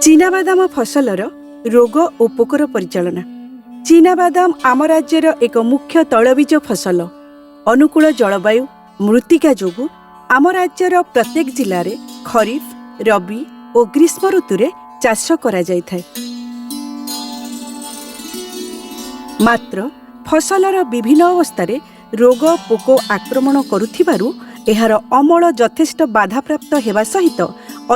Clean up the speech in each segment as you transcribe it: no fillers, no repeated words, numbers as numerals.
ଚିନାବାଦାମ ଫସଲର ରୋଗ ଓ ପୋକର ପରିଚାଳନା। ଚିନାବାଦାମ ଆମ ରାଜ୍ୟର ଏକ ମୁଖ୍ୟ ତୈଳବୀଜ ଫସଲ। ଅନୁକୂଳ ଜଳବାୟୁ, ମୃତ୍ତିକା ଯୋଗୁଁ ଆମ ରାଜ୍ୟର ପ୍ରତ୍ୟେକ ଜିଲ୍ଲାରେ ଖରିଫ, ରବି ଓ ଗ୍ରୀଷ୍ମ ଋତୁରେ ଚାଷ କରାଯାଇଥାଏ। ମାତ୍ର ଫସଲର ବିଭିନ୍ନ ଅବସ୍ଥାରେ ରୋଗ ପୋକ ଆକ୍ରମଣ କରୁଥିବାରୁ ଏହାର ଅମଳ ଯଥେଷ୍ଟ ବାଧାପ୍ରାପ୍ତ ହେବା ସହିତ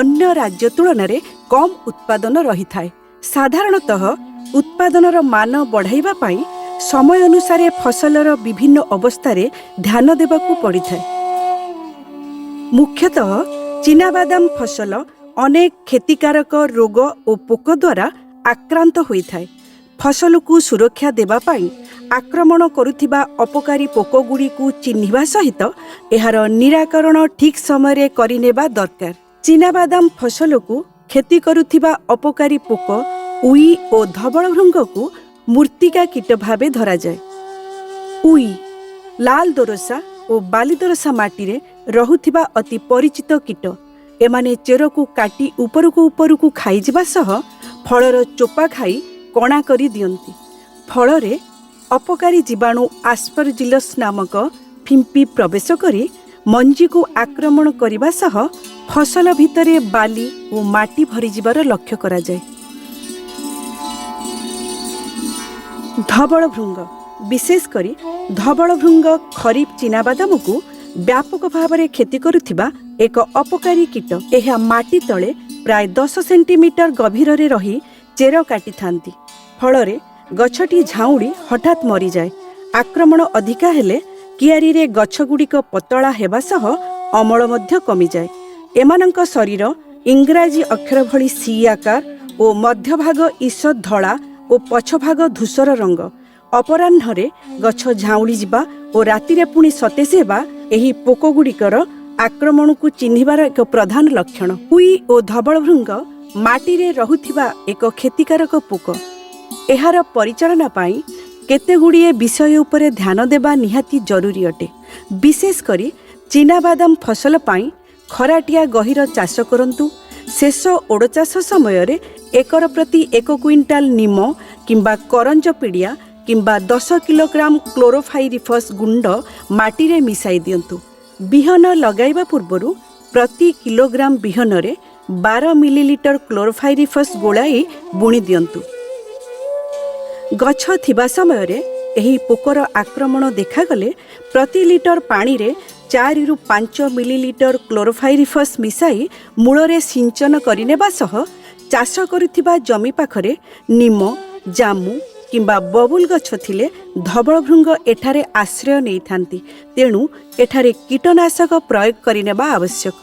ଅନ୍ୟ ରାଜ୍ୟ ତୁଳନାରେ କମ୍ ଉତ୍ପାଦନ ରହିଥାଏ। ସାଧାରଣତଃ ଉତ୍ପାଦନର ମାନ ବଢ଼ାଇବା ପାଇଁ ସମୟ ଅନୁସାରେ ଫସଲର ବିଭିନ୍ନ ଅବସ୍ଥାରେ ଧ୍ୟାନ ଦେବାକୁ ପଡ଼ିଥାଏ। ମୁଖ୍ୟତଃ ଚିନାବାଦାମ ଫସଲ ଅନେକ କ୍ଷତିକାରକ ରୋଗ ଓ ପୋକ ଦ୍ୱାରା ଆକ୍ରାନ୍ତ ହୋଇଥାଏ। ଫସଲକୁ ସୁରକ୍ଷା ଦେବା ପାଇଁ ଆକ୍ରମଣ କରୁଥିବା ଅପକାରୀ ପୋକଗୁଡ଼ିକୁ ଚିହ୍ନିବା ସହିତ ଏହାର ନିରାକରଣ ଠିକ୍ ସମୟରେ କରିନେବା ଦରକାର। ଚିନାବାଦାମ ଫସଲକୁ କ୍ଷତି କରୁଥିବା ଅପକାରୀ ପୋକ ଉଇ ଓ ଧବଳ ଭୃଙ୍ଗକୁ ମୃତ୍ତିକା କୀଟ ଭାବେ ଧରାଯାଏ। ଉଇ ଲାଲ ଦୋରସା ଓ ବାଲି ଦୋରସା ମାଟିରେ ରହୁଥିବା ଅତି ପରିଚିତ କୀଟ। ଏମାନେ ଚେରକୁ କାଟି ଉପରକୁ ଉପରକୁ ଖାଇଯିବା ସହ ଫଳର ଚୋପା ଖାଇ କଣା କରି ଦିଅନ୍ତି। ଫଳରେ ଅପକାରୀ ଜୀବାଣୁ ଆସ୍ପରଜିଲସ୍ ନାମକ ଫିମ୍ପି ପ୍ରବେଶ କରି ମଞ୍ଜିକୁ ଆକ୍ରମଣ କରିବା ସହ ଫସଲ ଭିତରେ ବାଲି ଓ ମାଟି ଭରିଯିବାର ଲକ୍ଷ୍ୟ କରାଯାଏ। ଧବଳ ଭୃଙ୍ଗ, ବିଶେଷ କରି ଧବଳ ଭୃଙ୍ଗ ଖରିଫ ଚିନାବାଦାମକୁ ବ୍ୟାପକ ଭାବରେ କ୍ଷତି କରୁଥିବା ଏକ ଅପକାରୀ କୀଟ। ଏହା ମାଟି ତଳେ ପ୍ରାୟ 10 ସେଣ୍ଟିମିଟର ଗଭୀରରେ ରହି ଚେର କାଟିଥାନ୍ତି। ଫଳରେ ଗଛଟି ଝାଉଁଳି ହଠାତ୍ ମରିଯାଏ। ଆକ୍ରମଣ ଅଧିକା ହେଲେ କିଆରିରେ ଗଛଗୁଡ଼ିକ ପତଳା ହେବା ସହ ଅମଳ ମଧ୍ୟ କମିଯାଏ। ଏମାନଙ୍କ ଶରୀର ଇଂରାଜୀ ଅକ୍ଷର ଭଳି ସି ଆକାର ଓ ମଧ୍ୟଭାଗ ଈଷତ୍ ଧଳା ଓ ପଛଭାଗ ଧୂସର ରଙ୍ଗ। ଅପରାହ୍ନରେ ଗଛ ଝାଉଁଳି ଯିବା ଓ ରାତିରେ ପୁଣି ସତେଜ ହେବା ଏହି ପୋକଗୁଡ଼ିକର ଆକ୍ରମଣକୁ ଚିହ୍ନିବାର ଏକ ପ୍ରଧାନ ଲକ୍ଷଣ। ଉଇ ଓ ଧବଳ ଭୃଙ୍ଗ ମାଟିରେ ରହୁଥିବା ଏକ କ୍ଷତିକାରକ ପୋକ। ଏହାର ପରିଚାଳନା ପାଇଁ କେତେଗୁଡ଼ିଏ ବିଷୟ ଉପରେ ଧ୍ୟାନ ଦେବା ନିହାତି ଜରୁରୀ ଅଟେ। ବିଶେଷ କରି ଚିନାବାଦାମ ଫସଲ ପାଇଁ ଖରାଟିଆ ଗହୀର ଚାଷ କରନ୍ତୁ। ଶେଷ ଓଡ଼ ଚାଷ ସମୟରେ ଏକର ପ୍ରତି 1 କୁଇଣ୍ଟାଲ ନିମ କିମ୍ବା କରଞ୍ଜ ପିଡ଼ିଆ କିମ୍ବା 10 କିଲୋଗ୍ରାମ କ୍ଲୋରୋଫାଇରିଫସ୍ ଗୁଣ୍ଡ ମାଟିରେ ମିଶାଇ ଦିଅନ୍ତୁ। ବିହନ ଲଗାଇବା ପୂର୍ବରୁ ପ୍ରତି କିଲୋଗ୍ରାମ ବିହନରେ 12 ମିଲିଲିଟର କ୍ଲୋରୋଫାଇରିଫସ୍ ଗୋଳାଇ ବୁଣି ଦିଅନ୍ତୁ। ଗଛ ଥିବା ସମୟରେ ଏହି ପୋକର ଆକ୍ରମଣ ଦେଖାଗଲେ ପ୍ରତି ଲିଟର ପାଣିରେ 4ରୁ 5 ମିଲିଲିଟର କ୍ଲୋରୋଫାଇରିଫସ୍ ମିଶାଇ ମୂଳରେ ସିଞ୍ଚନ କରିନେବା ସହ ଚାଷ କରୁଥିବା ଜମି ପାଖରେ ନିମ, ଜାମୁ କିମ୍ବା ବବୁଲ ଗଛ ଥିଲେ ଧବଳ ଭୃଙ୍ଗ ଏଠାରେ ଆଶ୍ରୟ ନେଇଥାନ୍ତି। ତେଣୁ ଏଠାରେ କୀଟନାଶକ ପ୍ରୟୋଗ କରିନେବା ଆବଶ୍ୟକ।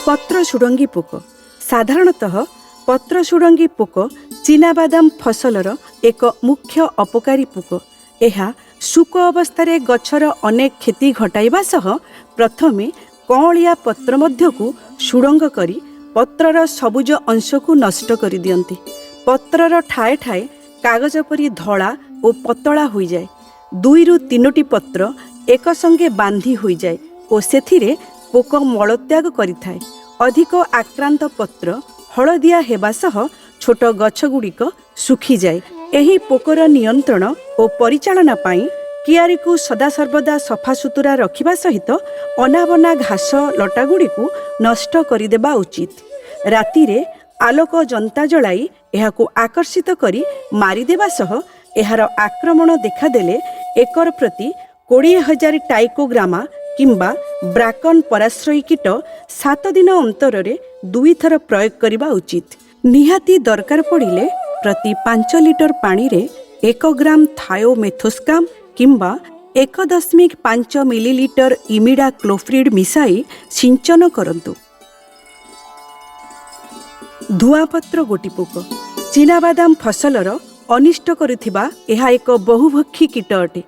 ପତ୍ର ସୁଡ଼ଙ୍ଗୀ ପୋକ। ସାଧାରଣତଃ ପତ୍ର ସୁଡ଼ଙ୍ଗୀ ପୋକ ଚିନାବାଦାମ ଫସଲର ଏକ ମୁଖ୍ୟ ଅପକାରୀ ପୋକ। ଏହା ଶୁକ ଅବସ୍ଥାରେ ଗଛର ଅନେକ କ୍ଷତି ଘଟାଇବା ସହ ପ୍ରଥମେ କଅଁଳିଆ ପତ୍ର ମଧ୍ୟକୁ ସୁଡ଼ଙ୍ଗ କରି ପତ୍ରର ସବୁଜ ଅଂଶକୁ ନଷ୍ଟ କରିଦିଅନ୍ତି। ପତ୍ରର ଠାଏ ଠାଏ କାଗଜ ପରି ଧଳା ଓ ପତଳା ହୋଇଯାଏ। ଦୁଇରୁ ତିନୋଟି ପତ୍ର ଏକସଙ୍ଗେ ବାନ୍ଧି ହୋଇଯାଏ ଓ ସେଥିରେ ପୋକ ମଳତ୍ୟାଗ କରିଥାଏ। ଅଧିକ ଆକ୍ରାନ୍ତ ପତ୍ର ହଳଦିଆ ହେବା ସହ ଛୋଟ ଗଛଗୁଡ଼ିକ ଶୁଖିଯାଏ। ଏହି ପୋକର ନିୟନ୍ତ୍ରଣ ଓ ପରିଚାଳନା ପାଇଁ କିଆରିକୁ ସଦାସର୍ବଦା ସଫାସୁତୁରା ରଖିବା ସହିତ ଅନାବନା ଘାସ ଲଟାଗୁଡ଼ିକୁ ନଷ୍ଟ କରିଦେବା ଉଚିତ। ରାତିରେ ଆଲୋକ ଯନ୍ତା ଜଳାଇ ଏହାକୁ ଆକର୍ଷିତ କରି ମାରିଦେବା ସହ ଏହାର ଆକ୍ରମଣ ଦେଖାଦେଲେ ଏକର ପ୍ରତି 20,000 ଟାଇକୋଗ୍ରାମା କିମ୍ବା ବ୍ରାକନ୍ ପରାଶ୍ରୟୀ କୀଟ 7 ଦିନ ଅନ୍ତରରେ ଦୁଇଥର ପ୍ରୟୋଗ କରିବା ଉଚିତ। ନିହାତି ଦରକାର ପଡ଼ିଲେ ପ୍ରତି 5 ଲିଟର ପାଣିରେ 1 ଗ୍ରାମ ଥାୟୋମେଥୋକ୍ସାମ୍ କିମ୍ବା 1.5 ମିଲିଲିଟର ଇମିଡା କ୍ଲୋପ୍ରିଡ୍ ମିଶାଇ ସିଞ୍ଚନ କରନ୍ତୁ। ଧୂଆଁପତ୍ର ଗୋଟି ପୋକ। ଚିନାବାଦାମ ଫସଲର ଅନିଷ୍ଟ କରୁଥିବା ଏହା ଏକ ବହୁଭକ୍ଷୀ କୀଟ ଅଟେ।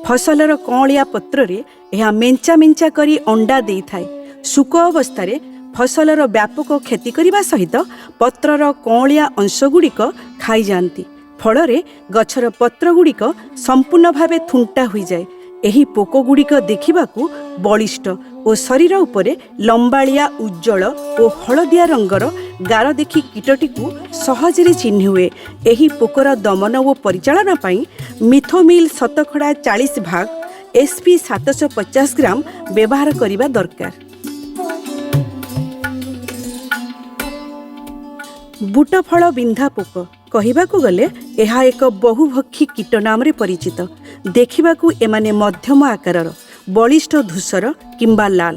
ଫସଲର କଅଁଳିଆ ପତ୍ରରେ ଏହା ମେଞ୍ଚା ମେଞ୍ଚା କରି ଅଣ୍ଡା ଦେଇଥାଏ। ଶୁକ ଅବସ୍ଥାରେ ଫସଲର ବ୍ୟାପକ କ୍ଷତି କରିବା ସହିତ ପତ୍ରର କଅଁଳିଆ ଅଂଶଗୁଡ଼ିକ ଖାଇଯାଆନ୍ତି। ଫଳରେ ଗଛର ପତ୍ରଗୁଡ଼ିକ ସମ୍ପୂର୍ଣ୍ଣ ଭାବେ ଥୁଣ୍ଟା ହୋଇଯାଏ। ଏହି ପୋକଗୁଡ଼ିକ ଦେଖିବାକୁ ବଳିଷ୍ଠ ଓ ଶରୀର ଉପରେ ଲମ୍ବାଳିଆ ଉଜ୍ଜ୍ୱଳ ଓ ହଳଦିଆ ରଙ୍ଗର ଗାର ଦେଖି କୀଟଟିକୁ ସହଜରେ ଚିହ୍ନି ହୁଏ। ଏହି ପୋକର ଦମନ ଓ ପରିଚାଳନା ପାଇଁ ମିଥୋମିଲ୍ ଶତକଡ଼ା 40 ଭାଗ ଏସ୍ପି 750 ଗ୍ରାମ ବ୍ୟବହାର କରିବା ଦରକାର। ବୁଟ ଫଳ ବିନ୍ଧା ପୋକ କହିବାକୁ ଗଲେ ଏହା ଏକ ବହୁଭକ୍ଷୀ କୀଟ ନାମରେ ପରିଚିତ। ଦେଖିବାକୁ ଏମାନେ ମଧ୍ୟମ ଆକାରର, ବଳିଷ୍ଠ ଧୂସର କିମ୍ବା ଲାଲ,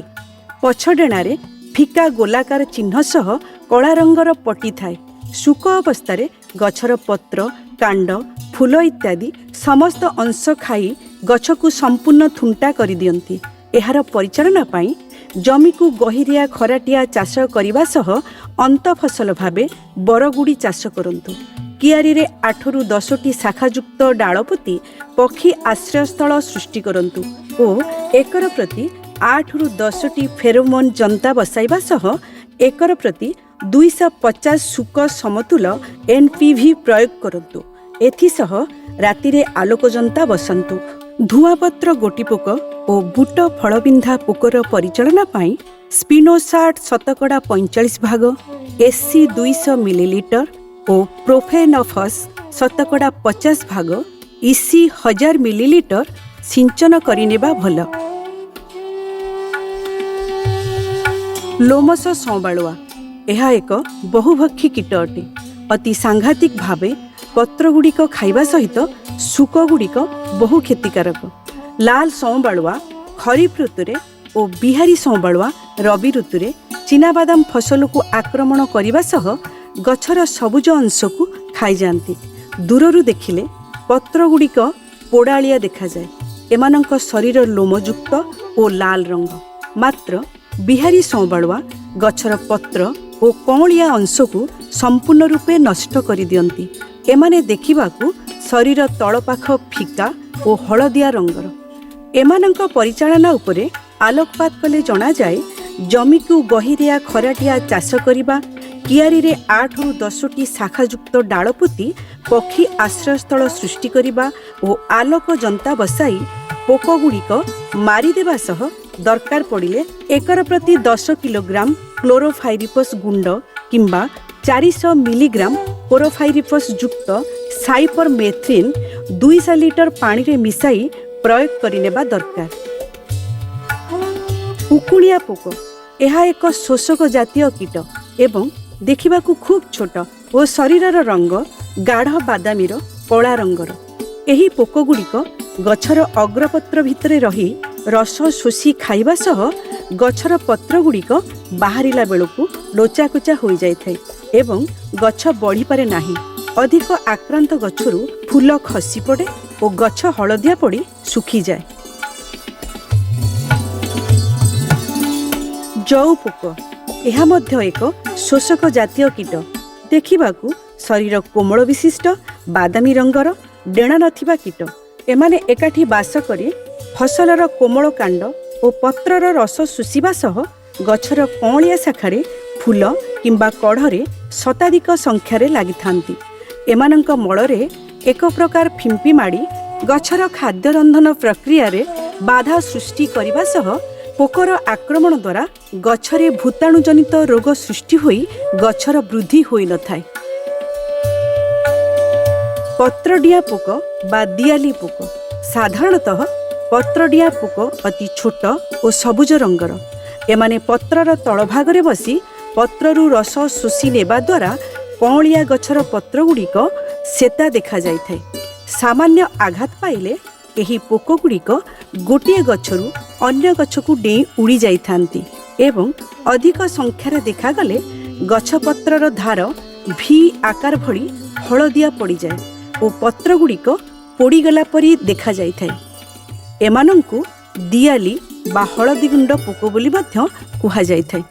ପଛ ଡେଣାରେ ଫିକା ଗୋଲାକାର ଚିହ୍ନ ସହ କଳା ରଙ୍ଗର ପଟି ଥାଏ। ଶୁକ ଅବସ୍ଥାରେ ଗଛର ପତ୍ର, କାଣ୍ଡ, ଫୁଲ ଇତ୍ୟାଦି ସମସ୍ତ ଅଂଶ ଖାଇ ଗଛକୁ ସମ୍ପୂର୍ଣ୍ଣ ଥୁଣ୍ଟା କରିଦିଅନ୍ତି। ଏହାର ପରିଚାଳନା ପାଇଁ ଜମିକୁ ଗହିରିଆ ଖରାଟିଆ ଚାଷ କରିବା ସହ ଅନ୍ତଫସଲ ଭାବେ ବରଗୁଡ଼ି ଚାଷ କରନ୍ତୁ। କିଆରିରେ 8ରୁ 10ଟି ଶାଖାଯୁକ୍ତ ଡାଳ ପୋତି ପକ୍ଷୀ ଆଶ୍ରୟସ୍ଥଳ ସୃଷ୍ଟି କରନ୍ତୁ ଓ ଏକର ପ୍ରତି 8ରୁ 10ଟି ଫେରୋମୋନ୍ ଯନ୍ତା ବସାଇବା ସହ ଏକର ପ୍ରତି 250 ଶୁକ ସମତୁଲ NPV ପ୍ରୟୋଗ କରନ୍ତୁ। ଏଥିସହ ରାତିରେ ଆଲୋକ ଯନ୍ତା ବସାନ୍ତୁ। ଧୂଆଁପତ୍ର ଗୋଟିପୋକ ଓ ବୁଟ ଫଳବିନ୍ଧା ପୋକର ପରିଚାଳନା ପାଇଁ ସ୍ପିନୋସାଟ୍ ଶତକଡ଼ା 45 ଭାଗ ଏସ୍ସି 200 ମିଲିଲିଟର ଓ ପ୍ରୋଫେନଫସ୍ ଶତକଡ଼ା 50 ଭାଗ ଇସି 1000 ମିଲିଲିଟର ସିଞ୍ଚନ କରିନେବା ଭଲ। ଲୋମସ ସଂବାଳୁଆ ଏହା ଏକ ବହୁଭକ୍ଷୀ କୀଟ ଅଟେ। ଅତି ସାଂଘାତିକ ଭାବେ ପତ୍ରଗୁଡ଼ିକ ଖାଇବା ସହିତ ଶୁକଗୁଡ଼ିକ ବହୁ କ୍ଷତିକାରକ। ଲାଲ ସଂବାଳୁଆ ଖରିଫ ଋତୁରେ ଓ ବିହାରୀ ସଂବାଳୁଆ ରବି ଋତୁରେ ଚିନାବାଦାମ ଫସଲକୁ ଆକ୍ରମଣ କରିବା ସହ ଗଛର ସବୁଜ ଅଂଶକୁ ଖାଇଯାଆନ୍ତି। ଦୂରରୁ ଦେଖିଲେ ପତ୍ରଗୁଡ଼ିକ ପୋଡ଼ାଳିଆ ଦେଖାଯାଏ। ଏମାନଙ୍କ ଶରୀର ଲୋମଯୁକ୍ତ ଓ ଲାଲ ରଙ୍ଗ। ମାତ୍ର ବିହାରୀ ସଂବାଳୁଆ ଗଛର ପତ୍ର ଓ କଅଁଳିଆ ଅଂଶକୁ ସମ୍ପୂର୍ଣ୍ଣ ରୂପେ ନଷ୍ଟ କରିଦିଅନ୍ତି। ଏମାନେ ଦେଖିବାକୁ ଶରୀର ତଳପାଖ ଫିକା ଓ ହଳଦିଆ ରଙ୍ଗର। ଏମାନଙ୍କ ପରିଚାଳନା ଉପରେ ଆଲୋକପାତ କଲେ ଜଣାଯାଏ, ଜମିକୁ ଗହିରିଆ ଖରାଟିଆ ଚାଷ କରିବା, କିଆରିରେ 8ରୁ 10ଟି ଶାଖାଯୁକ୍ତ ଡାଳ ପୋତି ପକ୍ଷୀ ଆଶ୍ରୟସ୍ଥଳ ସୃଷ୍ଟି କରିବା ଓ ଆଲୋକ ଯନ୍ତା ବସାଇ ପୋକଗୁଡ଼ିକ ମାରିଦେବା ସହ ଦରକାର ପଡ଼ିଲେ ଏକର ପ୍ରତି 10 କିଲୋଗ୍ରାମ କ୍ଲୋରୋଫାଇରିଫସ୍ ଗୁଣ୍ଡ କିମ୍ବା 400 ମିଲିଗ୍ରାମ କ୍ଲୋରୋଫାଇରିଫସ୍ ଯୁକ୍ତ ସାଇପରମେଥ୍ରିନ୍ 200 ଲିଟର ପାଣିରେ ମିଶାଇ ପ୍ରୟୋଗ କରିନେବା ଦରକାର। ଉକୁଣିଆ ପୋକ ଏହା ଏକ ଶୋଷକ ଜାତୀୟ କୀଟ ଏବଂ ଦେଖିବାକୁ ଖୁବ୍ ଛୋଟ ଓ ଶରୀରର ରଙ୍ଗ ଗାଢ଼ ବାଦାମୀର କଳା ରଙ୍ଗର। ଏହି ପୋକଗୁଡ଼ିକ ଗଛର ଅଗ୍ରପତ୍ର ଭିତରେ ରହି ରସ ଶୋଷି ଖାଇବା ସହ ଗଛର ପତ୍ରଗୁଡ଼ିକ ବାହାରିଲା ବେଳକୁ ଲୋଚାକୋଚା ହୋଇଯାଇଥାଏ ଏବଂ ଗଛ ବଢ଼ିପାରେ ନାହିଁ। ଅଧିକ ଆକ୍ରାନ୍ତ ଗଛରୁ ଫୁଲ ଖସି ପଡ଼େ ଓ ଗଛ ହଳଦିଆ ପଡ଼ି ଶୁଖିଯାଏ। ଜଉ ପୋକ ଏହା ମଧ୍ୟ ଏକ ଶୋଷକ ଜାତୀୟ କୀଟ। ଦେଖିବାକୁ ଶରୀର କୋମଳ ବିଶିଷ୍ଟ, ବାଦାମୀ ରଙ୍ଗର, ଡେଣା ନଥିବା କୀଟ। ଏମାନେ ଏକାଠି ବାସ କରି ଫସଲର କୋମଳ କାଣ୍ଡ ଓ ପତ୍ରର ରସ ଶୋଷିବା ସହ ଗଛର କଅଁଳିଆ ଶାଖାରେ ଫୁଲ କିମ୍ବା କଢ଼ରେ ଶତାଧିକ ସଂଖ୍ୟାରେ ଲାଗିଥାନ୍ତି। ଏମାନଙ୍କ ମଳରେ ଏକ ପ୍ରକାର ଫିମ୍ପି ମାଡ଼ି ଗଛର ଖାଦ୍ୟ ରନ୍ଧନ ପ୍ରକ୍ରିୟାରେ ବାଧା ସୃଷ୍ଟି କରିବା ସହ ପୋକର ଆକ୍ରମଣ ଦ୍ୱାରା ଗଛରେ ଭୂତାଣୁଜନିତ ରୋଗ ସୃଷ୍ଟି ହୋଇ ଗଛର ବୃଦ୍ଧି ହୋଇନଥାଏ। ପତ୍ରଡିଆଁ ପୋକ ବା ଦିଆଲି ପୋକ ସାଧାରଣତଃ ପତ୍ରଡିଆଁ ପୋକ ଅତି ଛୋଟ ଓ ସବୁଜ ରଙ୍ଗର। ଏମାନେ ପତ୍ରର ତଳଭାଗରେ ବସି ପତ୍ରରୁ ରସ ଶୋଷି ନେବା ଦ୍ୱାରା କଅଁଳିଆ ଗଛର ପତ୍ରଗୁଡ଼ିକ ସେତା ଦେଖାଯାଇଥାଏ। ସାମାନ୍ୟ ଆଘାତ ପାଇଲେ ଏହି ପୋକଗୁଡ଼ିକ ଗୋଟିଏ ଗଛରୁ ଅନ୍ୟ ଗଛକୁ ଡେଇଁ ଉଡ଼ି ଯାଇଥାନ୍ତି ଏବଂ ଅଧିକ ସଂଖ୍ୟାରେ ଦେଖାଗଲେ ଗଛପତ୍ରର ଧାର ଭି ଆକାର ଭଳି ହଳଦିଆ ପଡ଼ିଯାଏ ଓ ପତ୍ରଗୁଡ଼ିକ ପୋଡ଼ିଗଲା ପରି ଦେଖାଯାଇଥାଏ। ଏମାନଙ୍କୁ ଦିଆଲି ବା ହଳଦୀ ଗୁଣ୍ଡ ପୋକ ବୋଲି ମଧ୍ୟ କୁହାଯାଇଥାଏ।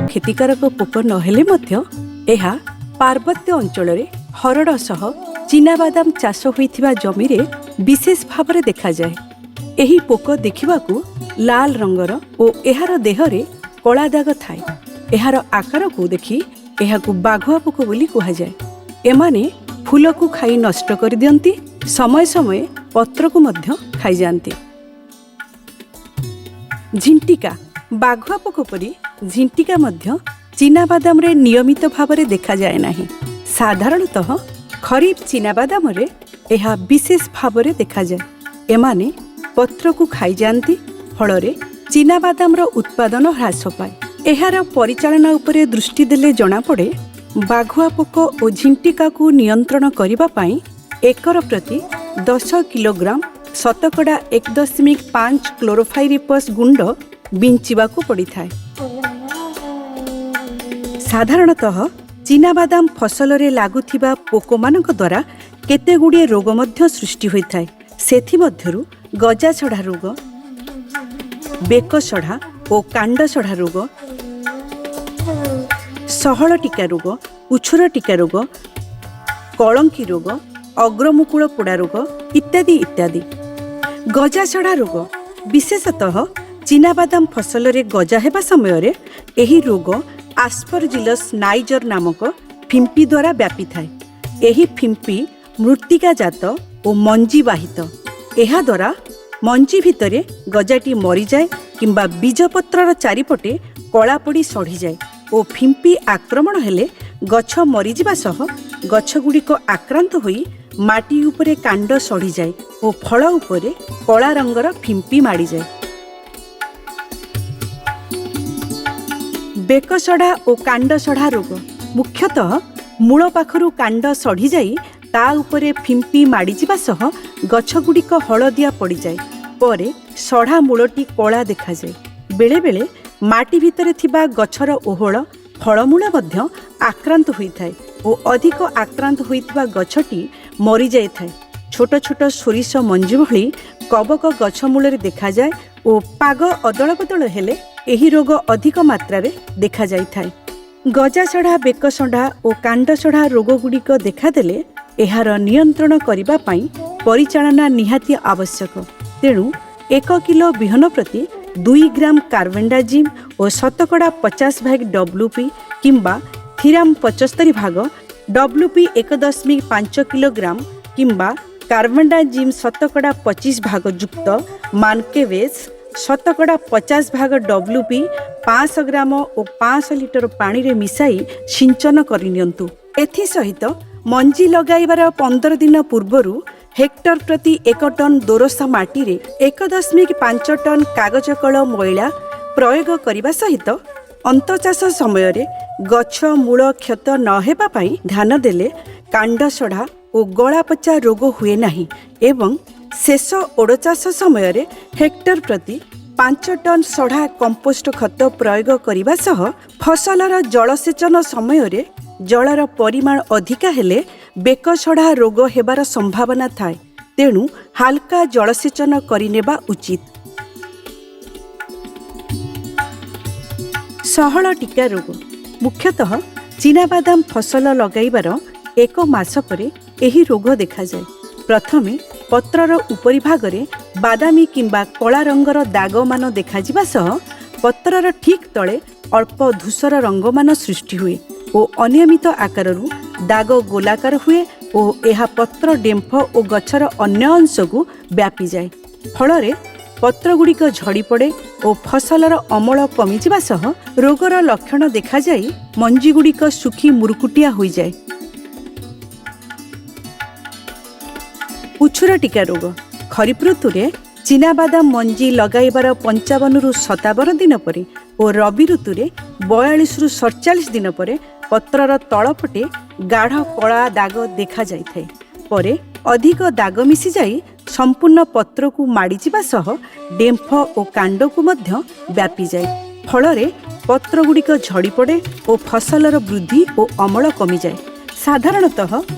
କ୍ଷତିକାରକ ପୋକ ନହେଲେ ମଧ୍ୟ ଏହା ପାର୍ବତ୍ୟ ଅଞ୍ଚଳରେ ହରଡ଼ ସହ ଚିନାବାଦାମ ଚାଷ ହୋଇଥିବା ଜମିରେ ବିଶେଷ ଭାବରେ ଦେଖାଯାଏ। ଏହି ପୋକ ଦେଖିବାକୁ ଲାଲ ରଙ୍ଗର ଓ ଏହାର ଦେହରେ କଳା ଦାଗ ଥାଏ। ଏହାର ଆକାରକୁ ଦେଖି ଏହାକୁ ବାଘୁଆ ପୋକ ବୋଲି କୁହାଯାଏ। ଏମାନେ ଫୁଲକୁ ଖାଇ ନଷ୍ଟ କରିଦିଅନ୍ତି, ସମୟ ସମୟେ ପତ୍ରକୁ ମଧ୍ୟ ଖାଇଯାଆନ୍ତି। ଝିଣ୍ଟିକା। ବାଘୁଆ ପୋକ ପରି ଝିଣ୍ଟିକା ମଧ୍ୟ ଚିନାବାଦାମରେ ନିୟମିତ ଭାବରେ ଦେଖାଯାଏ ନାହିଁ। ସାଧାରଣତଃ ଖରିଫ ଚିନାବାଦାମରେ ଏହା ବିଶେଷ ଭାବରେ ଦେଖାଯାଏ। ଏମାନେ ପତ୍ରକୁ ଖାଇଯାଆନ୍ତି, ଫଳରେ ଚିନାବାଦାମର ଉତ୍ପାଦନ ହ୍ରାସ ପାଏ। ଏହାର ପରିଚାଳନା ଉପରେ ଦୃଷ୍ଟି ଦେଲେ ଜଣାପଡ଼େ, ବାଘୁଆ ପୋକ ଓ ଝିଣ୍ଟିକାକୁ ନିୟନ୍ତ୍ରଣ କରିବା ପାଇଁ ଏକର ପ୍ରତି 10 କିଲୋଗ୍ରାମ ଶତକଡ଼ା 1.5 କ୍ଲୋରୋଫାଇରିପସ୍ ଗୁଣ୍ଡ ବିଞ୍ଚିବାକୁ ପଡ଼ିଥାଏ। ସାଧାରଣତଃ ଚିନାବାଦାମ ଫସଲରେ ଲାଗୁଥିବା ପୋକମାନଙ୍କ ଦ୍ୱାରା କେତେଗୁଡ଼ିଏ ରୋଗ ମଧ୍ୟ ସୃଷ୍ଟି ହୋଇଥାଏ। ସେଥିମଧ୍ୟରୁ ଗଜାସଢ଼ା ରୋଗ, ବେକସଢ଼ା ଓ କାଣ୍ଡସଢ଼ା ରୋଗ, ସହଳ ଟୀକା ରୋଗ, ଉଛୁର ଟୀକା ରୋଗ, କଳଙ୍କି ରୋଗ, ଅଗ୍ରମୁକୁଳ ପୋଡ଼ା ରୋଗ ଇତ୍ୟାଦି ଇତ୍ୟାଦି। ଗଜାସଢ଼ା ରୋଗ ବିଶେଷତଃ ଚିନାବାଦାମ ଫସଲରେ ଗଜା ହେବା ସମୟରେ ଏହି ରୋଗ ଆସ୍ପରଜିଲସ୍ ନାଇଜର ନାମକ ଫିମ୍ପି ଦ୍ୱାରା ବ୍ୟାପିଥାଏ। ଏହି ଫିମ୍ପି ମୃତ୍ତିକାଜାତ ଓ ମଞ୍ଜିବାହିତ। ଏହାଦ୍ୱାରା ମଞ୍ଜି ଭିତରେ ଗଜାଟି ମରିଯାଏ କିମ୍ବା ବୀଜପତ୍ରର ଚାରିପଟେ କଳା ପଡ଼ି ସଢ଼ିଯାଏ ଓ ଫିମ୍ପି ଆକ୍ରମଣ ହେଲେ ଗଛ ମରିଯିବା ସହ ଗଛଗୁଡ଼ିକ ଆକ୍ରାନ୍ତ ହୋଇ ମାଟି ଉପରେ କାଣ୍ଡ ସଢ଼ିଯାଏ ଓ ଫଳ ଉପରେ କଳା ରଙ୍ଗର ଫିମ୍ପି ମାଡ଼ିଯାଏ। ବେକସଢ଼ା ଓ କାଣ୍ଡସଢ଼ା ରୋଗ ମୁଖ୍ୟତଃ ମୂଳ ପାଖରୁ କାଣ୍ଡ ସଢ଼ିଯାଇ ତା ଉପରେ ଫିମ୍ପି ମାଡ଼ିଯିବା ସହ ଗଛଗୁଡ଼ିକ ହଳଦିଆ ପଡ଼ିଯାଏ। ପରେ ସଢ଼ା ମୂଳଟି କଳା ଦେଖାଯାଏ। ବେଳେବେଳେ ମାଟି ଭିତରେ ଥିବା ଗଛର ଓହଳ ଫଳମୂଳ ମଧ୍ୟ ଆକ୍ରାନ୍ତ ହୋଇଥାଏ ଓ ଅଧିକ ଆକ୍ରାନ୍ତ ହୋଇଥିବା ଗଛଟି ମରିଯାଇଥାଏ। ଛୋଟ ଛୋଟ ସୋରିଷ ମଞ୍ଜି ଭଳି କବକ ଗଛ ମୂଳରେ ଦେଖାଯାଏ ଓ ପାଗ ଅଦଳ ବଦଳ ହେଲେ ଏହି ରୋଗ ଅଧିକ ମାତ୍ରାରେ ଦେଖାଯାଇଥାଏ। ଗଜାସଢ଼ା, ବେକସଢ଼ା ଓ କାଣ୍ଡସଢ଼ା ରୋଗଗୁଡ଼ିକ ଦେଖାଦେଲେ ଏହାର ନିୟନ୍ତ୍ରଣ କରିବା ପାଇଁ ପରିଚାଳନା ନିହାତି ଆବଶ୍ୟକ। ତେଣୁ 1 କିଲୋ ବିହନ ପ୍ରତି 2 ଗ୍ରାମ କାର୍ବୋଣ୍ଡାଜିମ୍ ଓ ଶତକଡ଼ା 50 ଭାଗ ଡବ୍ଲ୍ୟୁ ପି କିମ୍ବା ଥିରାମ 75 ଭାଗ ଡବ୍ଲ୍ୟୁ ପି 1.5 କିଲୋଗ୍ରାମ କିମ୍ବା କାର୍ବୋଣ୍ଡାଜିମ୍ ଶତକଡ଼ା 25 ଭାଗ ଯୁକ୍ତ ମାନକେଭେଜ ଶତକଡ଼ା 50 ଭାଗ ଡବ୍ଲ୍ୟୁ ପି 500 ଗ୍ରାମ ଓ 500 ଲିଟର ପାଣିରେ ମିଶାଇ ସିଞ୍ଚନ କରିନିଅନ୍ତୁ। ଏଥିସହିତ ମଞ୍ଜି ଲଗାଇବାର 15 ଦିନ ପୂର୍ବରୁ ହେକ୍ଟର ପ୍ରତି 1 ଟନ୍ ଦୋରସା ମାଟିରେ 1.5 ଟନ୍ କାଗଜ କଳ ମଇଳା ପ୍ରୟୋଗ କରିବା ସହିତ ଅନ୍ତଚାଷ ସମୟରେ ଗଛ ମୂଳ କ୍ଷତ ନ ହେବା ପାଇଁ ଧ୍ୟାନ ଦେଲେ କାଣ୍ଡସଢ଼ା ଓ ଗଳାପଚା ରୋଗ ହୁଏ ନାହିଁ ଏବଂ ଶେଷ ଓଡ଼ଚାଷ ସମୟରେ ହେକ୍ଟର ପ୍ରତି 5 ଟନ୍ ସଢ଼ା କମ୍ପୋଷ୍ଟ ଖତ ପ୍ରୟୋଗ କରିବା ସହ ଫସଲର ଜଳସେଚନ ସମୟରେ ଜଳର ପରିମାଣ ଅଧିକା ହେଲେ ବେକସଢ଼ା ରୋଗ ହେବାର ସମ୍ଭାବନା ଥାଏ, ତେଣୁ ହାଲକା ଜଳସେଚନ କରିନେବା ଉଚିତ। ସହଳ ଟୀକା ରୋଗ ମୁଖ୍ୟତଃ ଚିନାବାଦାମ ଫସଲ ଲଗାଇବାର ଏକ ମାସ ପରେ ଏହି ରୋଗ ଦେଖାଯାଏ। ପ୍ରଥମେ ପତ୍ରର ଉପରି ଭାଗରେ ବାଦାମୀ କିମ୍ବା କଳା ରଙ୍ଗର ଦାଗମାନ ଦେଖାଯିବା ସହ ପତ୍ରର ଠିକ୍ ତଳେ ଅଳ୍ପ ଧୂସର ରଙ୍ଗମାନ ସୃଷ୍ଟି ହୁଏ ଓ ଅନିୟମିତ ଆକାରରୁ ଦାଗ ଗୋଲାକାର ହୁଏ ଓ ଏହା ପତ୍ର ଡେମ୍ଫ ଓ ଗଛର ଅନ୍ୟ ଅଂଶକୁ ବ୍ୟାପିଯାଏ। ଫଳରେ ପତ୍ରଗୁଡ଼ିକ ଝଡ଼ିପଡ଼େ ଓ ଫସଲର ଅମଳ କମିଯିବା ସହ ରୋଗର ଲକ୍ଷଣ ଦେଖାଯାଇ ମଞ୍ଜିଗୁଡ଼ିକ ଶୁଖି ମୁରୁକୁଟିଆ ହୋଇଯାଏ। ଉଛୁର ଟୀକା ରୋଗ ଖରିଫ ଋତୁରେ ଚିନାବାଦାମ ମଞ୍ଜି ଲଗାଇବାର 55ରୁ 57 ଦିନ ପରେ ଓ ରବି ଋତୁରେ 42ରୁ 47 ଦିନ ପରେ ପତ୍ରର ତଳପଟେ ଗାଢ଼ କଳା ଦାଗ ଦେଖାଯାଇଥାଏ। ପରେ ଅଧିକ ଦାଗ ମିଶିଯାଇ ସମ୍ପୂର୍ଣ୍ଣ ପତ୍ରକୁ ମାଡ଼ିଯିବା ସହ ଡେମ୍ଫ ଓ କାଣ୍ଡକୁ ମଧ୍ୟ ବ୍ୟାପିଯାଏ। ଫଳରେ ପତ୍ରଗୁଡ଼ିକ ଝଡ଼ିପଡ଼େ ଓ ଫସଲର ବୃଦ୍ଧି ଓ ଅମଳ କମିଯାଏ। ସାଧାରଣତଃ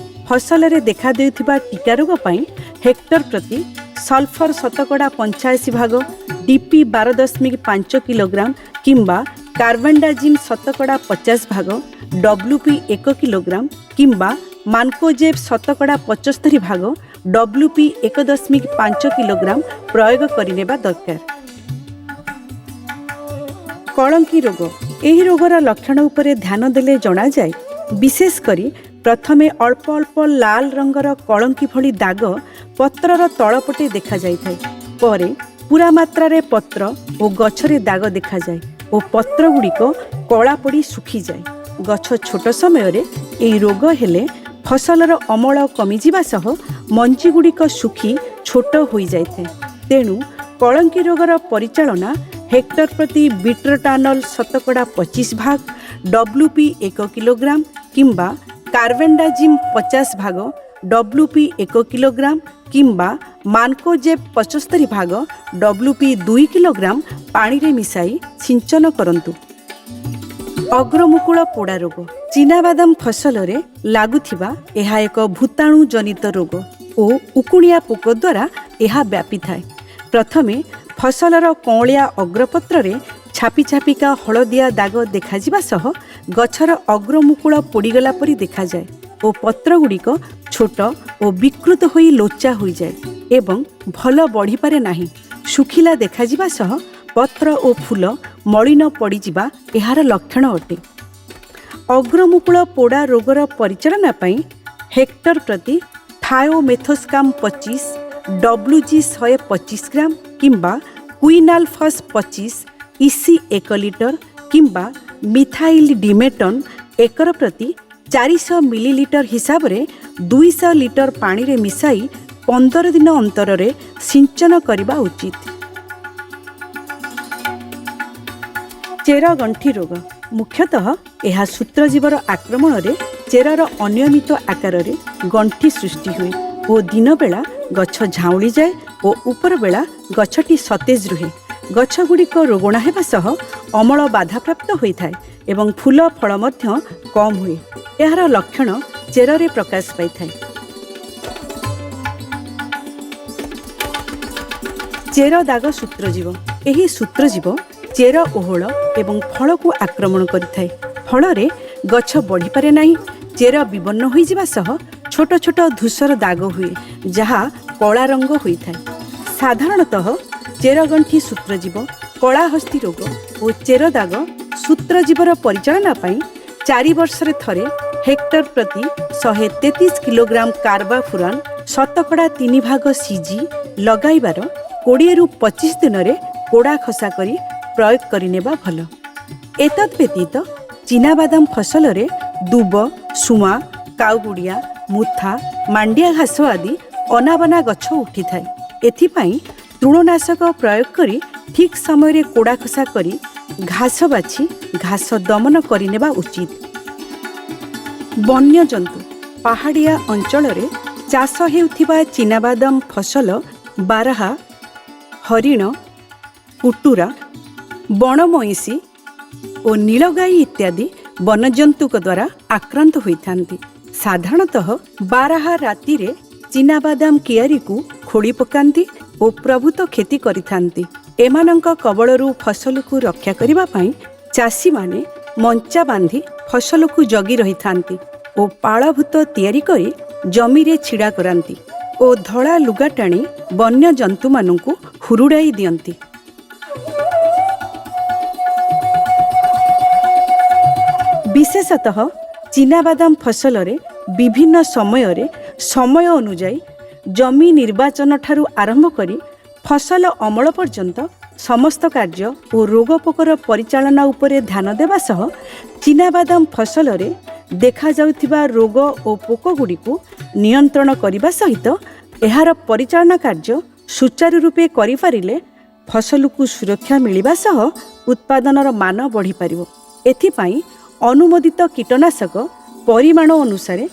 ଫସଲରେ ଦେଖାଦେଉଥିବା ଟୀକା ରୋଗ ପାଇଁ ହେକ୍ଟର ପ୍ରତି ସଲଫର ଶତକଡ଼ା 85 ଭାଗ, ଡିପି 12.5 କିଲୋଗ୍ରାମ କିମ୍ବା କାର୍ବନଡାଜିମ୍ 50% ଭାଗ ଡବ୍ଲ୍ୟୁପି 1 କିଲୋଗ୍ରାମ କିମ୍ବା ମାନକୋଜେବ୍ 75% ଭାଗ ଡବ୍ଲ୍ୟୁପି 1.5 କିଲୋଗ୍ରାମ ପ୍ରୟୋଗ କରିନେବା ଦରକାର। କଳଙ୍କି ରୋଗ। ଏହି ରୋଗର ଲକ୍ଷଣ ଉପରେ ଧ୍ୟାନ ଦେଲେ ଜଣାଯାଏ, ବିଶେଷ କରି ପ୍ରଥମେ ଅଳ୍ପ ଅଳ୍ପ ଲାଲ ରଙ୍ଗର କଳଙ୍କି ଭଳି ଦାଗ ପତ୍ରର ତଳପଟେ ଦେଖାଯାଇଥାଏ। ପରେ ପୁରା ମାତ୍ରାରେ ପତ୍ର ଓ ଗଛରେ ଦାଗ ଦେଖାଯାଏ ଓ ପତ୍ରଗୁଡ଼ିକ କଳା ପଡ଼ି ଶୁଖିଯାଏ। ଗଛ ଛୋଟ ସମୟରେ ଏହି ରୋଗ ହେଲେ ଫସଲର ଅମଳ କମିଯିବା ସହ ମଞ୍ଜିଗୁଡ଼ିକ ଶୁଖି ଛୋଟ ହୋଇଯାଇଥାଏ। ତେଣୁ କଳଙ୍କି ରୋଗର ପରିଚାଳନା ହେକ୍ଟର ପ୍ରତି ବିଟ୍ରଟାନଲ 25% ଭାଗ ଡବ୍ଲ୍ୟୁପି 1 କିଲୋଗ୍ରାମ କିମ୍ବା କାର୍ବନଡାଜିମ୍ 50 ଭାଗ ଡବ୍ଲ୍ୟୁପି 1 କିଲୋଗ୍ରାମ କିମ୍ବା ମାନକୋଜେବ୍ 75 ଭାଗ ଡବ୍ଲ୍ୟୁପି 2 କିଲୋଗ୍ରାମ ପାଣିରେ ମିଶାଇ ସିଞ୍ଚନ କରନ୍ତୁ। ଅଗ୍ରମୁକୁଳ ପୋଡ଼ା ରୋଗ। ଚିନାବାଦାମ ଫସଲରେ ଲାଗୁଥିବା ଏହା ଏକ ଭୂତାଣୁ ଜନିତ ରୋଗ ଓ ଉକୁଣିଆ ପୋକ ଦ୍ୱାରା ଏହା ବ୍ୟାପିଥାଏ। ପ୍ରଥମେ ଫସଲର କଅଁଳିଆ ଅଗ୍ରପତ୍ରରେ ଛାପି ଛାପିକା ହଳଦିଆ ଦାଗ ଦେଖାଯିବା ସହ ଗଛର ଅଗ୍ରମୁକୁଳ ପୋଡ଼ିଗଲା ପରି ଦେଖାଯାଏ ଓ ପତ୍ରଗୁଡ଼ିକ ଛୋଟ ଓ ବିକୃତ ହୋଇ ଲୋଚା ହୋଇଯାଏ ଏବଂ ଭଲ ବଢ଼ିପାରେ ନାହିଁ। ଶୁଖିଲା ଦେଖାଯିବା ସହ ପତ୍ର ଓ ଫୁଲ ମଳିନ ପଡ଼ିଯିବା ଏହାର ଲକ୍ଷଣ ଅଟେ। ଅଗ୍ରମୁକୁଳ ପୋଡ଼ା ରୋଗର ପରିଚାଳନା ପାଇଁ ହେକ୍ଟର ପ୍ରତି ଥାୟୋମେଥୋସ୍କାମ୍ 25 ଡବ୍ଲ୍ୟୁଜି 125 ଗ୍ରାମ କିମ୍ବା କୁଇନାଲଫସ୍ 25 ଇସି 1 ଲିଟର କିମ୍ବା ମିଥାଇଲ୍ ଡିମେଟନ୍ ଏକର ପ୍ରତି 400 ମିଲିଲିଟର ହିସାବରେ 200 ଲିଟର ପାଣିରେ ମିଶାଇ 15 ଦିନ ଅନ୍ତରରେ ସିଞ୍ଚନ କରିବା ଉଚିତ। ଚେର ଗଣ୍ଠି ରୋଗ। ମୁଖ୍ୟତଃ ଏହା ସୂତ୍ରଜୀବର ଆକ୍ରମଣରେ ଚେରର ଅନିୟମିତ ଆକାରରେ ଗଣ୍ଠି ସୃଷ୍ଟି ହୁଏ ଓ ଦିନବେଳା ଗଛ ଝାଉଁଳିଯାଏ ଓ ଉପରବେଳା ଗଛଟି ସତେଜ ରୁହେ। ଗଛଗୁଡ଼ିକ ରୋଗଣା ହେବା ସହ ଅମଳ ବାଧାପ୍ରାପ୍ତ ହୋଇଥାଏ ଏବଂ ଫୁଲ ଫଳ ମଧ୍ୟ କମ୍ ହୁଏ। ଏହାର ଲକ୍ଷଣ ଚେରରେ ପ୍ରକାଶ ପାଇଥାଏ। ଚେର ଦାଗ ସୂତ୍ରଜୀବ। ଏହି ସୂତ୍ରଜୀବ ଚେର ଓହଳ ଏବଂ ଫଳକୁ ଆକ୍ରମଣ କରିଥାଏ। ଫଳରେ ଗଛ ବଢ଼ିପାରେ ନାହିଁ। ଚେର ବିବର୍ଣ୍ଣ ହୋଇଯିବା ସହ ଛୋଟ ଛୋଟ ଧୂସର ଦାଗ ହୁଏ, ଯାହା କଳା ରଙ୍ଗ ହୋଇଥାଏ। ସାଧାରଣତଃ ଚେରଗଣ୍ଠି ସୂତ୍ରଜୀବ, କଳାହସ୍ତି ରୋଗ ଓ ଚେର ଦାଗ ସୂତ୍ରଜୀବର ପରିଚାଳନା ପାଇଁ 4 ବର୍ଷରେ ଥରେ ହେକ୍ଟର ପ୍ରତି 133 କିଲୋଗ୍ରାମ କାର୍ବାଫୁରାନ୍ 3% ଭାଗ ସିଜି ଲଗାଇବାର 20ରୁ 25 ଦିନରେ କୋଡ଼ା ଖସା କରି ପ୍ରୟୋଗ କରିନେବା ଭଲ। ଏତଦ୍ ବ୍ୟତୀତ ଚିନାବାଦାମ ଫସଲରେ ଦୁବ, ସୁଆଁ, କାଉଗୁଡ଼ିଆ, ମୁଥା, ମାଣ୍ଡିଆ ଘାସ ଆଦି ଅନାବନା ଗଛ ଉଠିଥାଏ। ଏଥିପାଇଁ ତୃଣନାଶକ ପ୍ରୟୋଗ କରି ଠିକ୍ ସମୟରେ କୋଡ଼ା ଖସା କରି ଘାସ ବାଛି ଘାସ ଦମନ କରିନେବା ଉଚିତ। ବନ୍ୟଜନ୍ତୁ। ପାହାଡ଼ିଆ ଅଞ୍ଚଳରେ ଚାଷ ହେଉଥିବା ଚିନାବାଦାମ ଫସଲ ବାରହା, ହରିଣ, କୁଟୁରା, ବଣ ମଇଁଷି ଓ ନୀଳଗାଈ ଇତ୍ୟାଦି ବନ୍ୟଜନ୍ତୁଙ୍କ ଦ୍ୱାରା ଆକ୍ରାନ୍ତ ହୋଇଥାନ୍ତି। ସାଧାରଣତଃ ବାରହା ରାତିରେ ଚିନାବାଦାମ କିଆରିକୁ ଖୋଳି ପକାନ୍ତି ଓ ପ୍ରଭୂତ କ୍ଷତି କରିଥାନ୍ତି। ଏମାନଙ୍କ କବଳରୁ ଫସଲକୁ ରକ୍ଷା କରିବା ପାଇଁ ଚାଷୀମାନେ ମଞ୍ଚା ବାନ୍ଧି ଫସଲକୁ ଜଗି ରହିଥାନ୍ତି ଓ ପାଳଭୂତ ତିଆରି କରି ଜମିରେ ଛିଡ଼ା କରାନ୍ତି ଓ ଧଳା ଲୁଗା ଟାଣି ବନ୍ୟଜନ୍ତୁମାନଙ୍କୁ ହୁରୁଡ଼ାଇ ଦିଅନ୍ତି। ବିଶେଷତଃ ଚିନାବାଦାମ ଫସଲରେ ବିଭିନ୍ନ ସମୟରେ ସମୟ ଅନୁଯାୟୀ ଜମି ନିର୍ବାଚନ ଠାରୁ ଆରମ୍ଭ କରି ଫସଲ ଅମଳ ପର୍ଯ୍ୟନ୍ତ ସମସ୍ତ କାର୍ଯ୍ୟ ଓ ରୋଗପୋକର ପରିଚାଳନା ଉପରେ ଧ୍ୟାନ ଦେବା ସହ ଚିନାବାଦାମ ଫସଲରେ ଦେଖାଯାଉଥିବା ରୋଗ ଓ ପୋକଗୁଡ଼ିକୁ ନିୟନ୍ତ୍ରଣ କରିବା ସହିତ ଏହାର ପରିଚାଳନା କାର୍ଯ୍ୟ ସୁଚାରୁ ରୂପେ କରିପାରିଲେ ଫସଲକୁ ସୁରକ୍ଷା ମିଳିବା ସହ ଉତ୍ପାଦନର ମାନ ବଢ଼ିପାରିବ। ଏଥିପାଇଁ ଅନୁମୋଦିତ କୀଟନାଶକ ପରିମାଣ ଅନୁସାରେ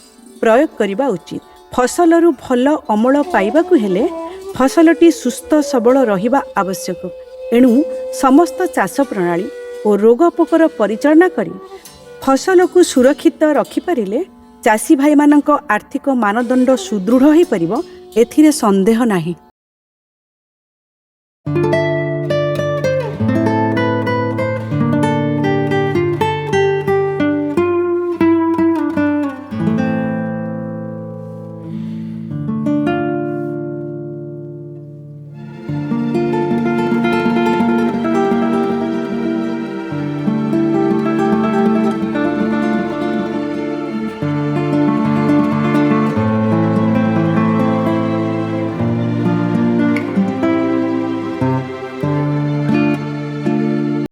ପ୍ରୟୋଗ କରିବା ଉଚିତ। ଫସଲରୁ ଭଲ ଅମଳ ପାଇବାକୁ ହେଲେ ଫସଲଟି ସୁସ୍ଥ ସବଳ ରହିବା ଆବଶ୍ୟକ। ଏଣୁ ସମସ୍ତ ଚାଷ ପ୍ରଣାଳୀ ଓ ରୋଗ ପୋକର ପରିଚାଳନା କରି ଫସଲକୁ ସୁରକ୍ଷିତ ରଖିପାରିଲେ ଚାଷୀ ଭାଇମାନଙ୍କ ଆର୍ଥିକ ମାନଦଣ୍ଡ ସୁଦୃଢ଼ ହୋଇପାରିବ, ଏଥିରେ ସନ୍ଦେହ ନାହିଁ।